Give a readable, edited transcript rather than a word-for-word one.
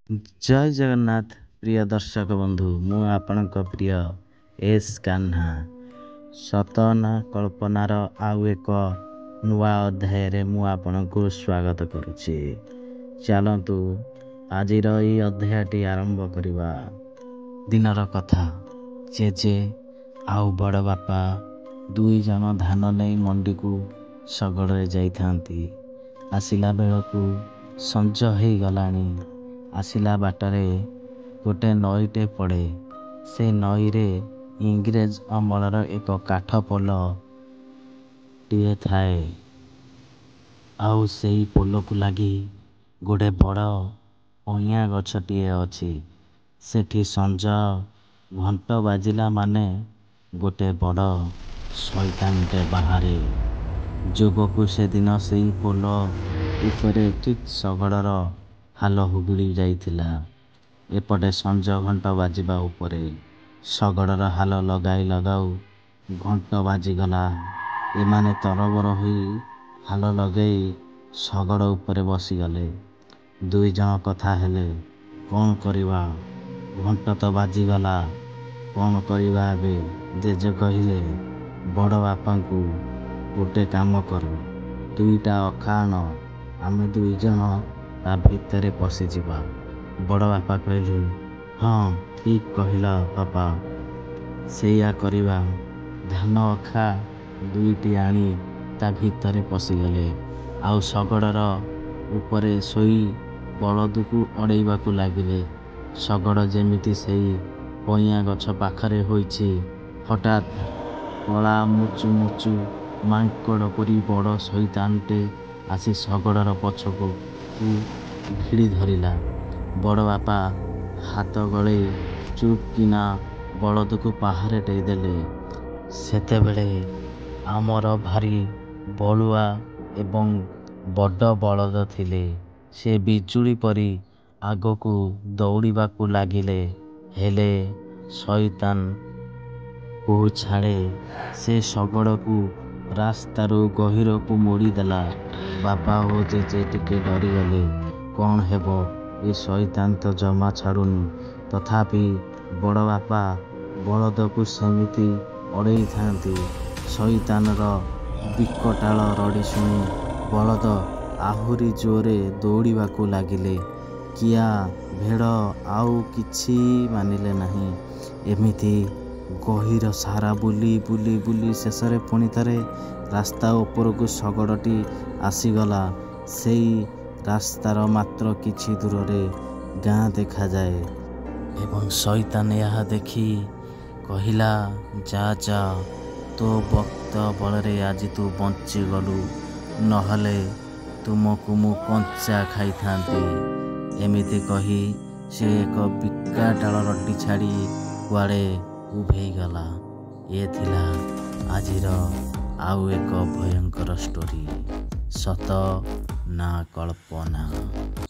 ଜୟ ଜଗନ୍ନାଥ ପ୍ରିୟ ଦର୍ଶକ ବନ୍ଧୁ, ମୁଁ ଆପଣଙ୍କ ପ୍ରିୟ ଏସ୍ କାହ୍ନା। ସତ ନା କଳ୍ପନାର ଆଉ ଏକ ନୂଆ ଅଧ୍ୟାୟରେ ମୁଁ ଆପଣଙ୍କୁ ସ୍ୱାଗତ କରୁଛି। ଚାଲନ୍ତୁ ଆଜିର ଏଇ ଅଧ୍ୟାୟଟି ଆରମ୍ଭ କରିବା। ଦିନର କଥା, ଜେଜେ ଆଉ ବଡ଼ ବାପା ଦୁଇଜଣ ଧାନ ନେଇ ମଣ୍ଡିକୁ ଶଗଡ଼ରେ ଯାଇଥାନ୍ତି। ଆସିଲା ବେଳକୁ ସଞ୍ଜ ହେଇଗଲାଣି। ଆସିଲା ବାଟରେ ଗୋଟେ ନଈଟେ ପଡ଼େ। ସେ ନଈରେ ଇଂରେଜ ଅମଳର ଏକ କାଠ ପୋଲ ଟିଏ ଥାଏ। ଆଉ ସେଇ ପୋଲକୁ ଲାଗି ଗୋଟେ ବଡ଼ କଇଁଆ ଗଛଟିଏ ଅଛି। ସେଠି ସଞ୍ଜ ଘଣ୍ଟ ବାଜିଲା ମାନେ ଗୋଟେ ବଡ଼ ସଇତାନଟେ ବାହାରେ। ଯୋଗକୁ ସେଦିନ ସେଇ ପୋଲ ଉପରେ ଠିକ୍ ଶଗଡ଼ର ହାଲ ହୁଗୁଳି ଯାଇଥିଲା। ଏପଟେ ସଞ୍ଜ ଘଣ୍ଟ ବାଜିବା ଉପରେ। ଶଗଡ଼ର ହାଲ ଲଗାଇ ଲଗାଉ ଘଣ୍ଟ ବାଜିଗଲା। ଏମାନେ ତରବର ହୋଇ ହାଲ ଲଗେଇ ଶଗଡ଼ ଉପରେ ବସିଗଲେ। ଦୁଇଜଣ କଥା ହେଲେ, କ'ଣ କରିବା, ଘଣ୍ଟ ତ ବାଜିଗଲା, କ'ଣ କରିବା ଏବେ? ଜେଜେ କହିଲେ ବଡ଼ ବାପାଙ୍କୁ, ଗୋଟେ କାମ କର, ଦୁଇଟା ଅଖା ଆଣ, ଆମେ ଦୁଇଜଣ ତା ଭିତରେ ପଶିଯିବା। ବଡ଼ ବାପା କହିଲେ, ହଁ ଠିକ୍ କହିଲ ବାପା, ସେଇଆ କରିବା। ଧାନ ଅଖା ଦୁଇଟି ଆଣି ତା ଭିତରେ ପଶିଗଲେ। ଆଉ ଶଗଡ଼ର ଉପରେ ଶୋଇ ବଳଦକୁ ଅଡ଼େଇବାକୁ ଲାଗିଲେ। ଶଗଡ଼ ଯେମିତି ସେଇ କଇଁଆ ଗଛ ପାଖରେ ହୋଇଛି, ହଠାତ୍ କଳା ମୁଚୁ ମୁଚୁ ମାଙ୍କଡ଼ ପରି ବଡ଼ ସଇତାନଟେ ଆସି ଶଗଡ଼ର ପଛକୁ ଭିଡ଼ି ଧରିଲା। ବଡ଼ ବାପା ହାତ ଗଳେଇ ଚୁପ୍ କିନା ବଳଦକୁ ପାହାରେ ଦେଇଦେଲେ। ସେତେବେଳେ ଆମର ଭାରି ବଳୁଆ ଏବଂ ବଡ଼ ବଳଦ ଥିଲେ। ସେ ବିଜୁଳି ପରି ଆଗକୁ ଦୌଡ଼ିବାକୁ ଲାଗିଲେ। ହେଲେ ସଇତାନ କୋଉ ଛାଡ଼େ, ସେ ଶଗଡ଼କୁ ରାସ୍ତାରୁ ଗହୀରକୁ ମୋଡ଼ିଦେଲା। ବାପା ଓ ଜେଜେ ଟିକେ ଡରିଗଲେ। କ'ଣ ହେବ, ଏ ସଇତାନ ତ ଜମା ଛାଡ଼ୁନି। ତଥାପି ବଡ଼ ବାପା ବଳଦକୁ ସେମିତି ଅଡ଼େଇଥାନ୍ତି। ସଇତାନର ବିକଟାଳ ରଡ଼ି ଶୁଣି ବଳଦ ଆହୁରି ଜୋରରେ ଦୌଡ଼ିବାକୁ ଲାଗିଲେ। କିଆ ଭେଡ଼ ଆଉ କିଛି ମାନିଲେ ନାହିଁ। ଏମିତି ଗହୀର ସାରା ବୁଲି ବୁଲି ବୁଲି ଶେଷରେ ପୁଣିଥରେ ରାସ୍ତା ଉପରକୁ ଶଗଡ଼ଟି ଆସିଗଲା। ସେଇ ରାସ୍ତାର ମାତ୍ର କିଛି ଦୂରରେ ଗାଁ ଦେଖାଯାଏ। ଏବଂ ସଇତାନ ଏହା ଦେଖି କହିଲା, ଯା ଯା, ତୋ ବକ୍ତ ବଳରେ ଆଜି ତୁ ବଞ୍ଚିଗଲୁ, ନହେଲେ ତୁମକୁ ମୁଁ କଞ୍ଚା ଖାଇଥାନ୍ତି। ଏମିତି କହି ସେ ଏକ ବିକଟାଳ ରଡ଼ି ଛାଡ଼ି କୁଆଡ଼େ ଉଭେଇଗଲା। ଏ ଥିଲା ଆଜିର ଆଉ ଏକ ଭୟଙ୍କର ଷ୍ଟୋରି, ସତ ନା କଳ୍ପନା।